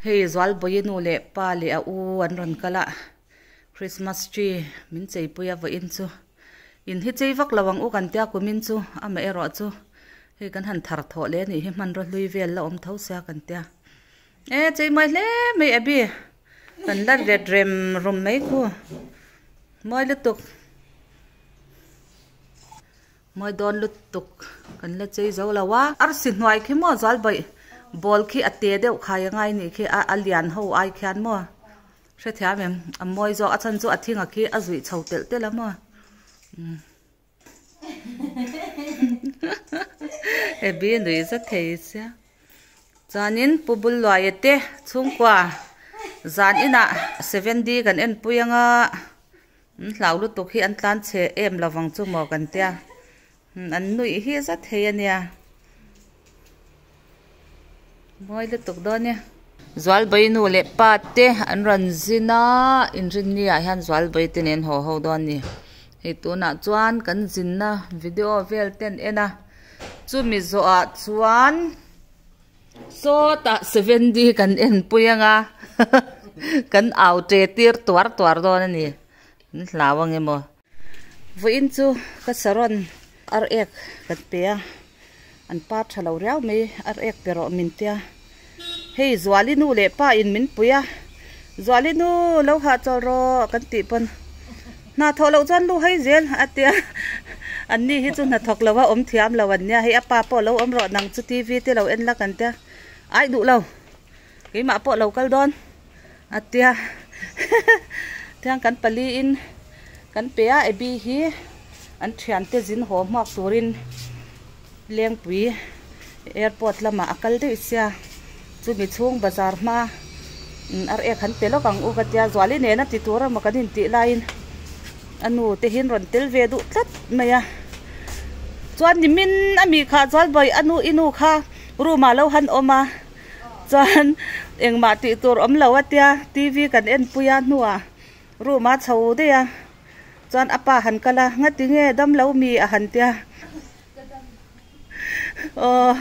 Hei Zualbawi nu leh pa leh a u an rawn kal a, Christmas tree min cheipui a vawiin chu. In hi chei vak lo ang u kan tia kumin chu amaherawh chu hei kan han thar thawh leh a nih hi hmanraw hlui vel la awm tho sia kan tia. E chei mawi hle mai Abby kan la ret rem rum mai khu mawi lutuk. Mawi dawn lutuk kan la chei zo lo a. Arsi hnuai khi maw Zualbawi ball khi a te deuh khai a ngai nih khi a a lian ho ai khian maw hrethiam em a mawi zawk a chhan chu a thinga khi a zuih chho telh telh a maw umm Abby nui za thei sia chuanin Pu Bulluaia te chhungkua zan inah 7D kan enpui anga. An hlau lutuk hi an tlan chhe em lovang chu maw kan tia. An nuih hi zat thei a nia. Mawi lutuk dawn e. Zualbawi nu leh pa te an rawn zin a, inrinni ah hian Zualbawi te nen haw ho dawn a ni. Hei tunah chuan kan zinna video vel te an en a, chumi zawhah chuan Sawtah 7D kan enpui anga kan au ṭe tir tuar tuar dawn a ni. An hlau ang emaw. Vawiin chu ka saron ar ek kan pe a, an pa tha lo riau mai ar ek pe rawh min tia. Hei Zuali nu leh pa in min pui a, Zuali nu lo hahchawl rawh kan tih pawn Hna thawh loh chuan lu hei zel a tia, an ni hi chu hna thawk lo a awm thiam lo an nia, hei a pa pawh lo awm rawh nang chu TV te lo en la kan tia, aih duh lo keimah pawh lo kal dawn a tia tiang kan pali in kan pe a Abby hi an thiante zin haw hmuak turin Lengpui airport lamah a kal daih sia chumi chhung bazar hma ar ek han pe lawk ang u ka tia Zuali nena ti tur emaw kan intih laiin a nu te hian rawn tel ve duh tlat mai a chuan nimin a mi kha chuan vawi a nu i nu kha room ah lo han awm a chuan engmah tih tur awm lo a tia T V kan en pui a hnuah room a chho daih a chuan a pa han kal a ngati nge damlo mi a han tia. Aw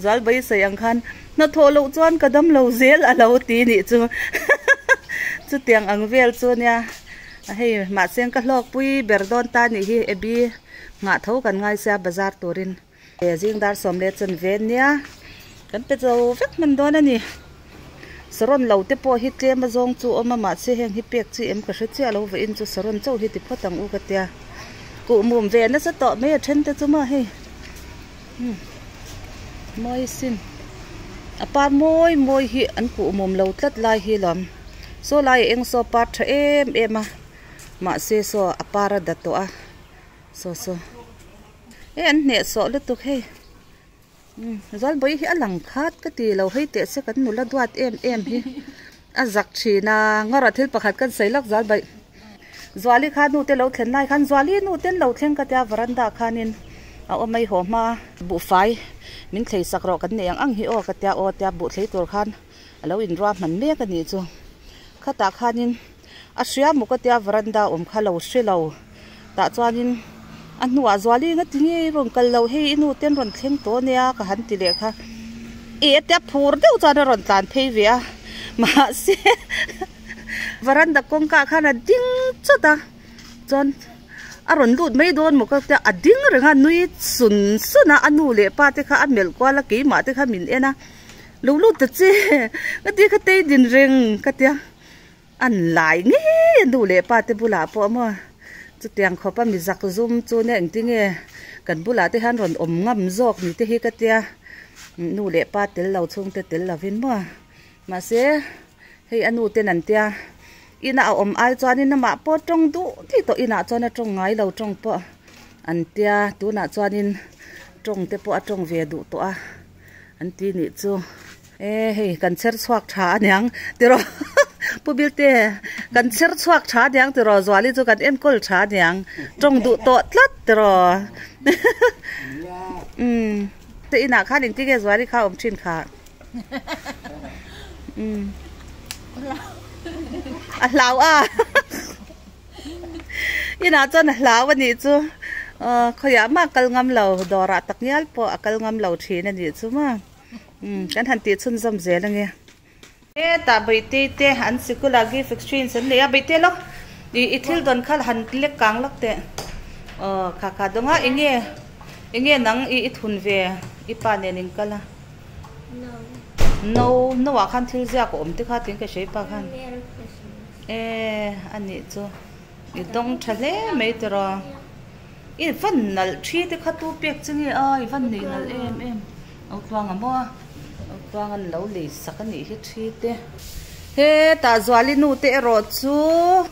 Zualbawi sawi ang khan hnathawh loh chuan ka dam lo zel a lo ti nih chu chutiang ang vel chu nia hei mahse ka hlawkpui ber dawn ta nih hi Abby nghah tho kan ngai sia bazar turin zing dar sawm leh chuan ven nia kan pe zo vek hman dawn a ni saron lo te pawh hi tlem a zawng chu awm a mahse heng hi pek chi em ka hre chiah lo vawiin chu saron chauh hi ti phawt ang u ka tia. Kuh mum ve nasa tawh mai a then te chu maw hei umm mawi sin a par mawi mawi hi an kuh mum lo tlat lai hi lawm saw lai a eng saw par tha em em a mahse saw a par a da tawh a saw saw e an hneh sawh lutuk hei umm Zualbawi hi a lang khat ka ti lo hei teh se kan nula duat em em hi a zak thin a ngawrh thil pakhat kan sawi lawk Zualbawi Zuali kha nu te lo thlen lai khan Zuali nu ten lo thleng ka tia veranda khanin a awm mai haw hma buhfai min thlei sak rawh kan nei ang ang hi aw ka tia aw tia buh thlei tur khan a lo inruah hman mek a nih chu khatah khanin a hria maw ka tia veranda awm kha lo hre lo tah chuanin a hnuah Zuali nga ti nge i rawn kal loh hei i nu ten rawn thleng tawh ania ka han ti leh kha e a tia phur deuh chuan a rawn tlan phei ve a mahse Veranda kawngka ah khan a ding chawt a chuan a rawn lut mai dawn maw ka tia a ding reng a nui sun sun a a nu leh pa te kha a melh kual a keimah te kha min en a lo lut ta che ka ti kha tei din reng ka tia an lai ngei a nu leh pa te bulah pawh maw chutiang khawp a mi zak zum chu nia engtinge kan bulah te hian rawn awm ngam zawk ni te hi ka tia nu leh pa tel lo chhungte tel lovin maw mahse. Hei a nu ten an tia, ina a awm ai chuanin amah pawh tawng duh tih tawh inah chuan a tawng ngai lo tawng pawh an tia, tunah chuanin tawng te pawh a tawng ve duh tawh a an ti nih chu. E hei kan chher chhuak tha aniang tiraw Pu Bilte kan chher chhuak tha aniang tiraw Zuali chu kan enkawl tha aniang tawng duh tawh tlat tiraw umm te inah khan engtin nge Zuali kha awm thin kha. A hlau a inah chuan a hlau a nih chu khawiah mah kal ngam lo dawrah tak ngial pawh a kal ngam lo thin a nih chu maw kan han tih chhunzawm zel ange. Hetah Baitei te an sikul ah gift exchange an nei a, Baitei lawk ih i thil dawn kha han lek kang lawk teh aw kha kha dawng a enge enge nang i i thun ve i pa nen in kal a no no ah khan thil ziak a awm te kha tin ka hria i pa khan e a nih chu i dawng tha hle mai tiraw i van nalh thi te kha tu pek che nge a i van nei nalh em em au tluang a maw. Tluang an lo lei sak a nih hi thi te. Hetah Zuali nu te erawh chu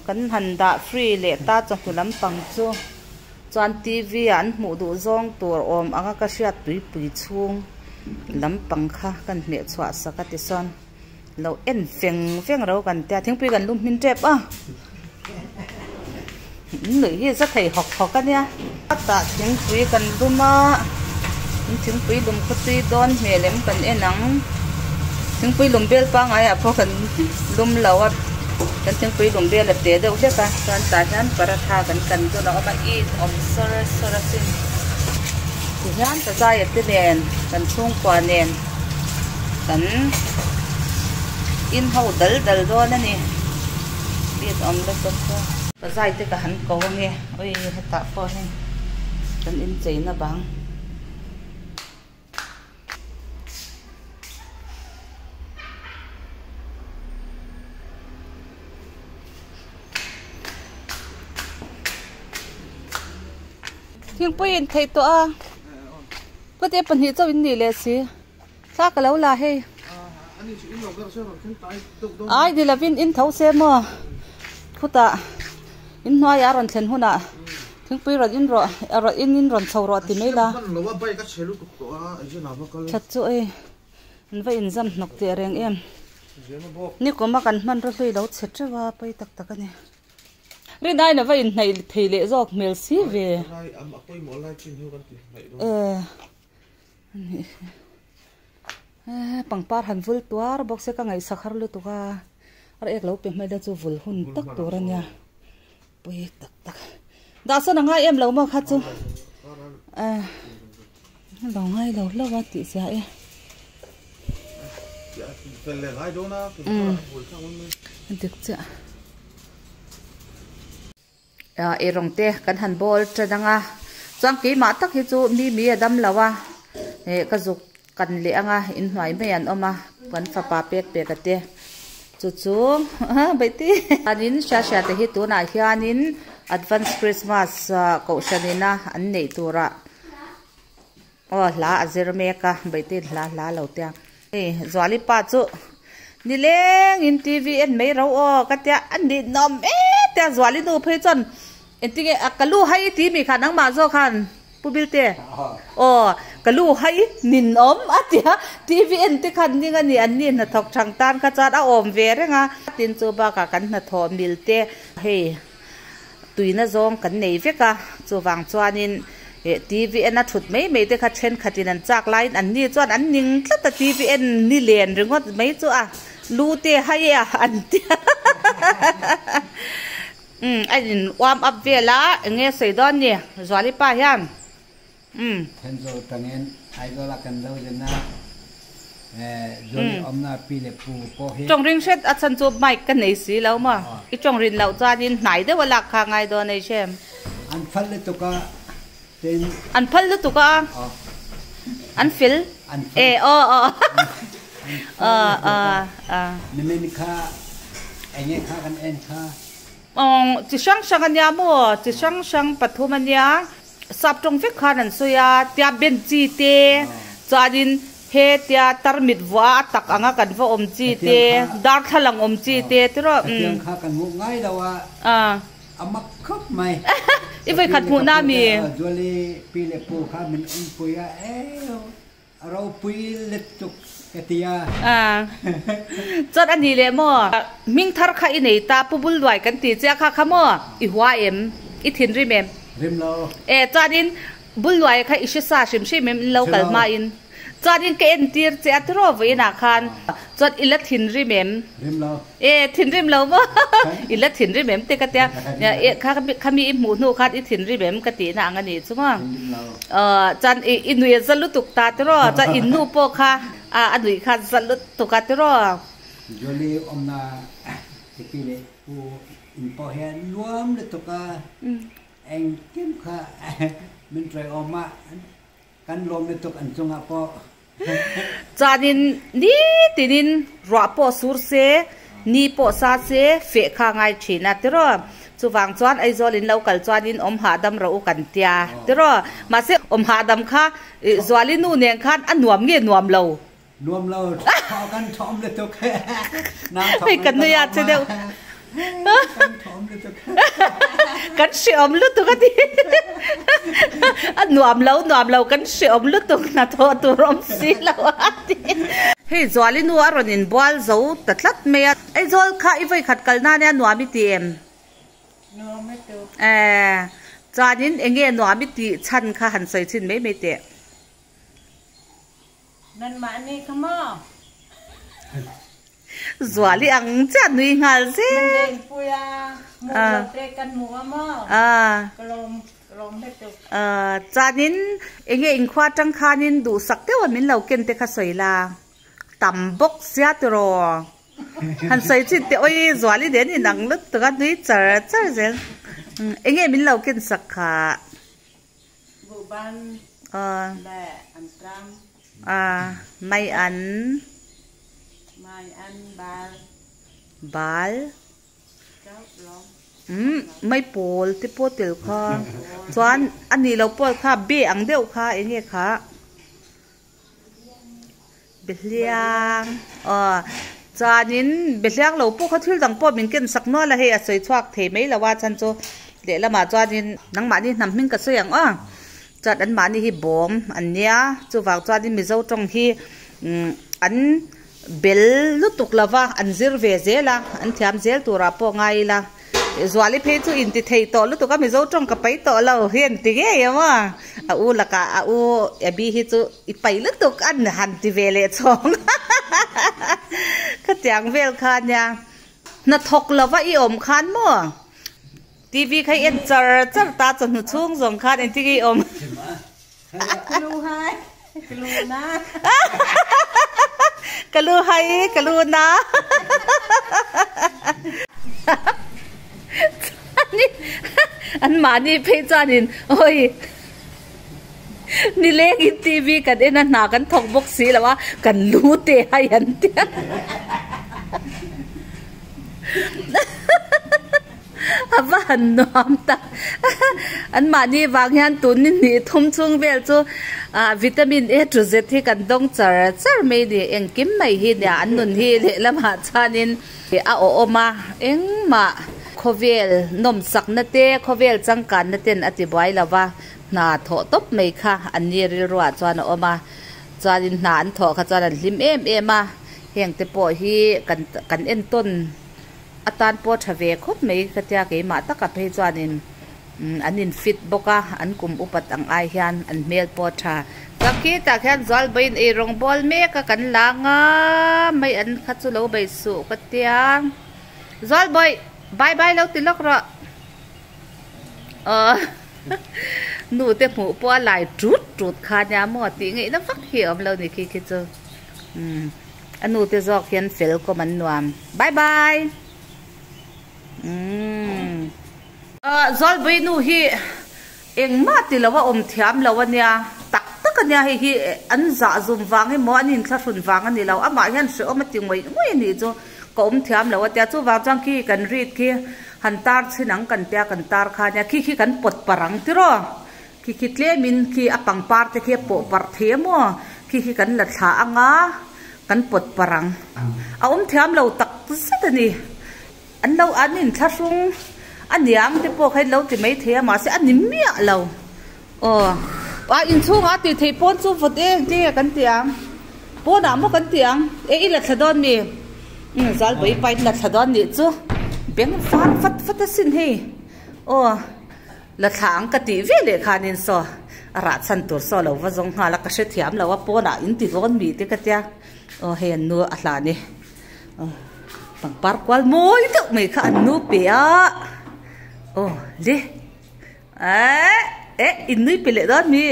kan han dah free leh ta chawhnu lampang chu chuan TV ah an hmuh duh zawng tur awm anga ka hriat tuipui chhung lampang kha kan hmeh chhuah sak a tichuan lo en veng veng ro kan tia thingpui kan lum hmin tep a nuih hi za thei hawk hawk a nia tah thingpui kan lum a thingpui lum khaw tui dawn hmel em kan en ang thingpui lum bel pangai ah pawh kan lum lo a kan thingpui lum bel a te deuh hlek a chuan tah hian paratha kan kan dawn a awm a it awm sawr sawr a sin tihian pazaia te nen kan chhungkua nen. Kan in ho dal dal dawn a ni bik awm lutuk chu. Ka zai te ka han ko ange ui hetah pawh hei kan incheina bang. Thingpui in theih tawh a. Pute pahnih chauh in nih leh si. Thla ka lo la hei. Ai ni lovin in tho se maw. Khutah in hnuaiah a rawn thlen hunah thingpui rawn in rawh rawn in in rawn chho rawh ti mai la. That chu ei an va inzam hnawk teh reng em. Nikawma kan hmanraw hlui lo chhe teuh a pawi tak tak a ni. Rinai na va inhnaih thei leh zawk hmel si ve. E pangpar han vul tuar bawk se ka ngaihsak har lutuk a ar ek lo pe hmel te chu vul hun tak tur a nia pui tak tak dah sawn a ngai em lo maw kha chu e lo ngai lo hlauh a tih zia e. Dik chiah. Eirawng te kan han bawl tan ang a chuan keimah tak hi chu mi mi a dam lo a eh ka zuk kan leh ang a inhnuai mai an awm a kan fapa pek pek a te chu chu baihti chuanin hria hria te hi tunah hianin advance christmas kohhran ina an neih turah. Aw hla a zir mek a, Baihte hla hla lo tia. Hei Zuali pa chu nileng in TV en mai ro aw ka tia a ni nawm em tia Zuali nu phei chuan engtinge a ka lu hai ti mi kha nangmah zawk khan Pu Bilte aw ka lu hai ninawm a tia TV en te khan ning a ni an ni hnathawk thang tan kha chuan a awm ve reng a tin chu bakah kan hnathawh mil te hei Tuina zawng kan nei vek a, chuvang chuanin eh TV en a thut mai mai te kha thenkhatin an chak laiin an ni chuan an ning tlat a TV en ni len ringawt mai chu a lu te hai a an ti a umm a in warm up vel a eng nge sawi dawn ni Zuali pa hian. Umm. Thenzawl tangin Aizawl a kan lo zin a, Zuali awmna pi leh pu pawh hi. Tawng ring hret a chhan chu mic ka nei si lo maw? I tawng rin loh chuanin hnai deuh a lak kha a ngai dawn ei hrem. An phal lutuk a tin. An phal lutuk a? An fel? An fel. E aw aw. An fel lutuk a. Nimin kha enge kha kan en kha. Awng chi hrang hrang a nia maw? Chi hrang hrang pathum a nia. Sap tawng vek khan an sawi a, tia ben chi te, chuanin he tia tarmit vuah a tak anga kan va awm chi te, darthlalang awm chi te ti rawh. Hetiang kha kan hmuh ngai lo a, a mak khawp mai. I vawikhat hmuhna mi? Zuali pi leh pu kha min awmpui a, eu. A ropui lutuk ka ti a. Chuan a ni leh maw? Hming thar kha i nei ta, Pu Bulluai kan ti che a kha kha maw? I hua em? I thinrim em? Rim lo. E, chuanin Bulluaia kha i hre sa hrim hrim em? In lo kal hmain. Chuanin ka entir che a tiraw vawiinah khan. Chuan i la thinrim em? Rim lo. E, thinrim lo maw? I la thinrim em te ka tia. E, kha khami i hmuh hnu khan i thinrim em ka tihna ang a nih chu maw? Thinrim lo. Aw, chuan i i nuih a za lutuk ta tiraw? Chuan in nu pawh kha a a nuih kha za lutuk a tiraw? Jolie awmna te pi leh pu in pawh hian nuam lutuk a, engkim kha min ṭawih-awm a, kan lawm lutuk an chungah pawh. Chuanin nitinin ruah pawh sur se, ni pawh sa se, feh kha a ngai thin a tiraw. Chuvang chuan Aizawl in lo kal chuanin awm hahdam rawh u kan tia tiraw. Mahse awm hahdam kha Zuali nu nen khan a nuam nge nuam lo? Nuam lo, thawh kan thawm lutuk. Nang thawk Hei kan nui a che deuh. Kan thawm lutuk. Kan hreawm lutuk a ti. A nuam lo, nuam lo kan hreawm lutuk hna thawh tur awm si lo a ti. Hei Zuali nu a rawn inbual zo ta tlat mai a. Aizawl kha i vawikhat kal nan nia nuam i ti em? Nuam i tu. Eh, chuanin enge nuam i tih chhan kha han sawi chhin mai mai teh. Nanmah nih kha maw? Zuali ang chiah nui nghal zel. Nan lengpui a, hmuh lo te kan hmu a maw? Ka lawm, ka lawm hle tuk. Chuanin enge inkhua atang khanin duhsak deuh a min lo ken te kha sawi la. Tam bawk sia tiraw. Han sawi chin teh awi Zuali nen inang lutuk a nui char char zel. Enge min lo ken sak kha? Buhban leh an tlang. Mai an. Mai an bal. Bal. Mai pawl te pawh tel kha. Chuan a nih loh pawh kha be ang deuh kha eng nge kha. Behliang aw chuanin behliang lo pawh kha thil dang pawh min ken sak nual a hei a sawi chhuak thei mai lo a chhan chu lehlamah chuanin nangmahni hnam hming ka sawi ang aw chuan anmahni hi bawm an nia chuvang chuanin mizo tawng hi umm an bel lutuk lo va an zir ve zel a an thiam zel turah pawh ngai ila. Zuali phei chu inti thei tawh lutuk a, Mizo tawng ka pai tawh lo hi an ti ngei em a, a u lakah a u Abby hi chu i pai lutuk an han ti ve leh chhawng khatiang vel kha ania hnathawk lova i awm khan maw TV kha i en char char ta chawhnu chhung zawng khan engtin nge i awm. Ka lu hai, ka lu na. Ka lu hai, ka lu na. An mahni phei chuanin awi nilengin TV kan en a hna kan thawk bawk si lo a kan lu te hai an tia. A va han nuam tak. An mahni vang hian tun ni hnih thum chhung vel chu ah vitamin A to Z hi kan dawng char char mai a ni. Engkim mai hi nia an nun hi lehlamah chuanin a awhawm a, engmah khawvel nawmsakna te, khawvel changkanna ten a ti buai lo va, hna thawh tawp mai kha an ni rilruah chuan a awm a. Chuanin hna an thawh kha chuan an hlim em em a, heng te pawh hi kan kan entawn. A tan pawh tha ve khawp mai ka tia keimah taka phei chuanin an in fit bawk a, an kum upat ang ai hian an hmel pawh tha. Chuan khitah khian zual bawiin ei rawng bawl mek a kan la nga mai an kha chu lo bei suh ka tia. Zual bawih bye bye lo ti lawk rawh. Aw nu te hmuh pawh a lai tut tut kha nia maw tih ngaihna vak hi a awm lo ni khi khi chu. A nu te zawk hian fel kawm an nuam. Bye bye. Umm. Zawlbui nu hi engmah ti lo a awm thiam lo a nia. Tak tak a nia hei hi an zah zum vang emaw an inthlahrun vang a ni lo. Amah hian hrehawm a ti ngawih ngawih a nih chu. Ka awm thiam lo a tia. Chuvang chuan khi kan read khi han tar chhin ang kan tia kan tar kha nia. Khi khi kan pawt parh ang tiraw. Khi khi tlemin khi a pangpar te khi a pawh parh thei a maw? Khi khi kan la thlah ang a, kan pawt parh ang. A awm thiam lo tak zet a ni. An lo an inthlahrung a niang te pawh kha in lo ti mai thei a, mahse a ni miah lo. Aw, a inchhungah a tih theih pawn chu vawt eng te nge kan ti ang? Pawnah maw kan ti ang? E i la thla dawn mi? Umm Zalbawi pa in la thla dawn nih chu beng far vat vat asin hei. Aw. La thla ang ka tih ve leh khanin saw a rah chhan tur saw lo va zawng nghal a, ka hrethiam lo a, pawnah in ti dawn mi te ka tia, aw hei an nu a hlan e, aw pangpar kual mawi deuh mai kha an nu pe a, aw le eh eh in nui pe leh dawn mi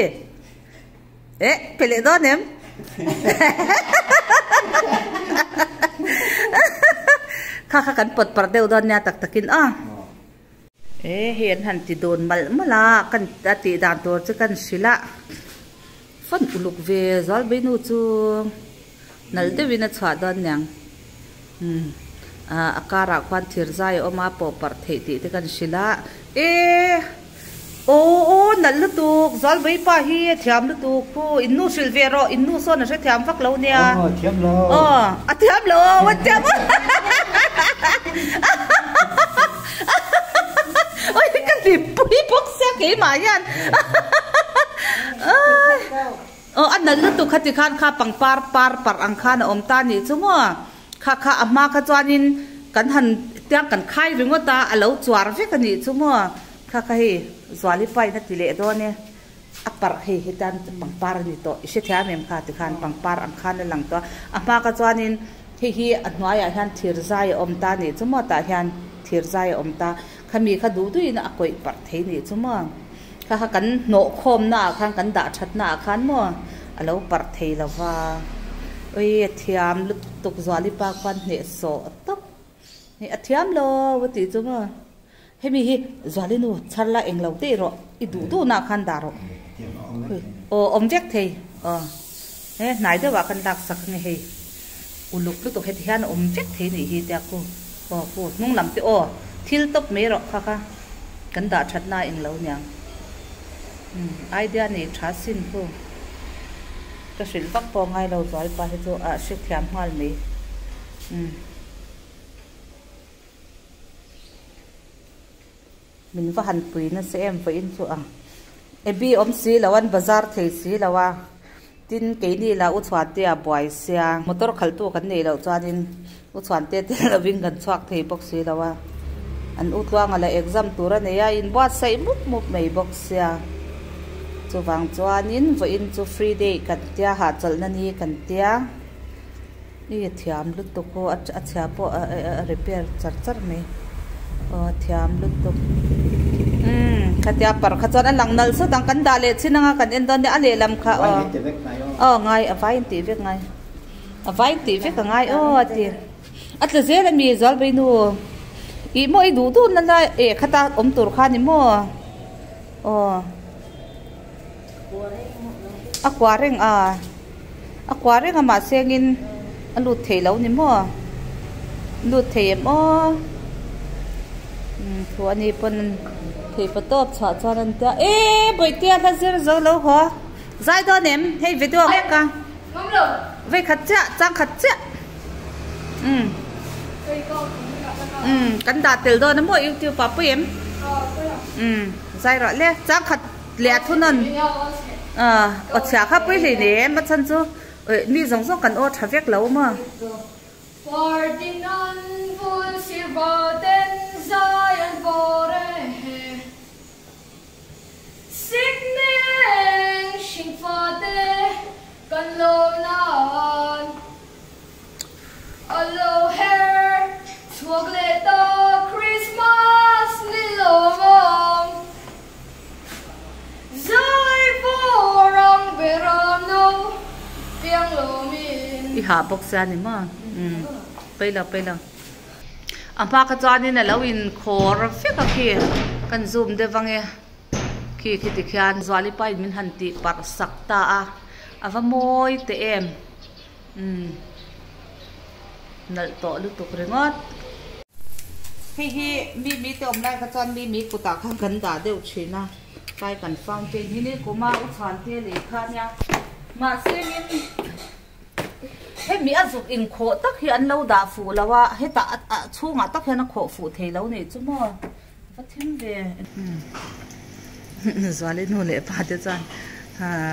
eh pe leh dawn em. Kha kha kan pawt parh deuh dawn nia tak takin aw. E hei an han ti dun malh malh a, kan a tih dan tur chu kan hrilh a. Fan uluk ve zual beinu chu nalh deuhin a chhuah dawn niang. Umm a karah khuan thir zai a awm a, pawh parh theih tih te kan hrilh a. E aw aw nalh lutuk zual bei pa hi a thiam lutuk khu innu hrilh ve rawh innu sawn a hrethiam vak lo nia. Aw thiam lo. Aw a thiam lo aw a thiam Oi ka hlimpui bawk sia keimah hian. Aw a nalh lutuk khati khan kha pangpar par parh ang khan a awm ta nih chu maw. Kha kha a hma kha chuanin kan han tiang kan khai ringawt a, a lo chuar vek a nih chu maw. Kha kha hei Zuali pain a ti leh dawn e, a parh hei hetan pangpar a ni tawh, i hrethiam em kha tikhan pangpar ang khan a lang tawh a. A hma kha chuanin hei hi a hnuaiah hian thir zai a awm ta a nih chu maw, tah hian thir zai a awm ta, khami kha duh duhin a kawih parh thei nih chu maw. Kha kha kan hnawh khawmna ah khan kan dah thatna ah khan maw a lo parh thei lo va. Ui a thiam lutuk Zuali pa khuan hneh sawh tawp. Hei a thiam lo a tih chu maw. Hemi hi Zuali nu chhar la eng lo daih rawh i duh duh nah khan dah rawh. Aw awm vek thei aw he hnai deuh ah khan lak sak nge hei uluk lutuk heti hian a awm vek thei nih hi tia khu. Aw pu hnung lam te aw thil tawp mai rawh kha kha kan dah that na eng lo niang umm idea nei tha sin pu ka hrilh vak pawh ngai lo zual pa hi chu a hre thiam nghal mai umm min va han pui nasa em vawiin chu a Abby awm si lo an bazar thei si lo a Tin, keini lah U Chhuantea buai sia, motor khalhtu kan neih loh chuanin U Chhuantea tel lovin kan chhuak thei bawk si lo a. An U Tluanga lah exam tur a nei a, inbuatsaih mup mup mai bawk sia. Chuvang chuanin vawiin chu free day kan tia, hahchawlhna ni kan tia. I thiam lutuk aw a chhia pawh a repair char char mai aw a thiam lutuk umm khatia parh kha chuan a lang nalh sawt ang kan dah leh chin anga kan en dawn nia a lehlam kha aw aw ngai a vai in tih vek ngai a vai in tih vek a ngai aw a ti a tla zel a mi Zualbeinu ih maw i duh duh na lai eh khata awm tur kha ni maw aw. A kua reng a a kua reng a mahse engin a lut thei lo ni maw lut thei em aw umm thu a ni pawn thei pa tawp chhuah chuan an tia e bawihtea hla zir zo lo haw zai dawn em hei video mek a vei khat chiah chang khat chiah umm umm kan dah tel dawn a maw youtube ah pawh em umm zai rawh le chang khat. Leh a thunawn aw chhia kha pui hlei nei em a chhan chu mi zawng zawng kan aw tha vek lo maw. I hah bawk sia ni maw umm pailo pailo a hma kha chuanin a lo in khawr vek a khi kan zoom deuh ang e khi khi tikhian Zuali pa in min han tih parh sak ta a a va mawi teh em. Umm nalh tawh lutuk ringawt. Hei hi mi mi te awm lai kha chuan mi mi kutah khan kan dah deuh thin a, tlai kan fountain hi ni kuma u chhan te lei kha nia mahse in hemi a zuk inkhawh tak hi an lo dah fuh lo a, hetah a chhungah tak hian a khawh fuh thei lo nih chu maw va thim ve. Zuali nu leh pa te chuan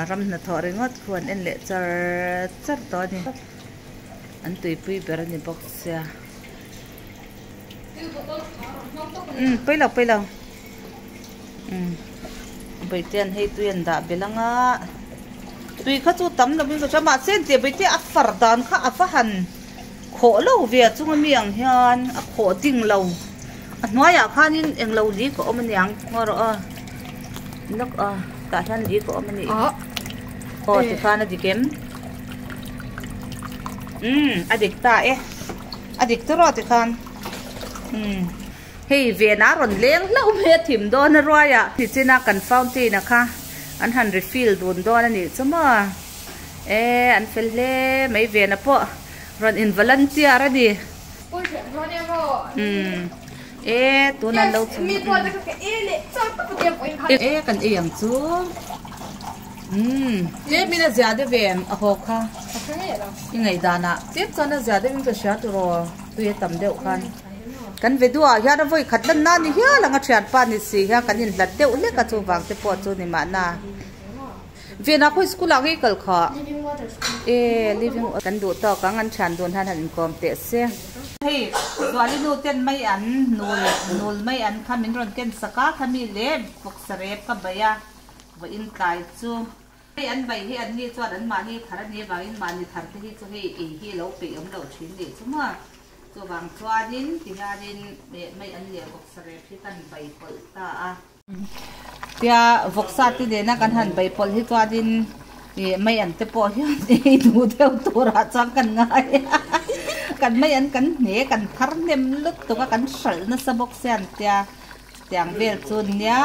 ram hnathawh ringawt khu an en leh char char tawh a ni. An tuipui ber a ni bawk sia. Umm pawi lo pawi lo. Umm Bawihte-a'n hei tui an dah belh ang a. Tui kha chu tam lovin ka hria mahse engtiah Bawihte-a a far dan kha a va han khawh lo ve a chunga mi ang hian a khawh ding lo. A hnuaiah khanin englo li ka awm aniang ngaw rawh aw lawk a tah hian li ka awm a nih aw tikhan a dik em umm a dik ta e a dik tawh rawh tikhan. Umm hei ven a rawn leng hlauh mai a thim dawn a ruai ah tichin a kan fountain a kha an han refill dun dawn a nih chu maw e an fel hle mai ven a pawh rawn in volunteer a ni umm e tuna an lo e kan ei ang chu umm tlem in a ziah deuh ve a haw kha i ngaihdan ah tlem chuan a ziah deuh in ka hria tiraw tui a tam deuh khan. Kan video ah hian a vawi khat lan na ni hial ang a thianpa ni si hian kan inhlat deuh hlek a chuvang te pawh chu ni mahna. Vena khawi school ah nge i kal kha? E living kan duh tawk ang an thian dun hian han inkawm teh se. Hei Zuali nu ten mai an nul nul mai an kha min rawn ken sak a khami leh vawksa rep ka bei a vawiin tlai chu. Hei an bai hi an ni chuan an mahni thar a ni avangin mahni thar te hi chu hei ei hi a lo peih awm loh thin nih chu maw. Chuvang chuanin tihianin mai an leh vawksa rep hi kan bai pawlh ta a. Tia vawksa te nena kan han bai pawlh hi chuanin ih mai an te pawh hian ei duh deuh turah chuan kan ngai a. Kan mai an kan hne kan thar hnem lutuk a kan hralh nasa bawk sia an tia tiang vel chu nia.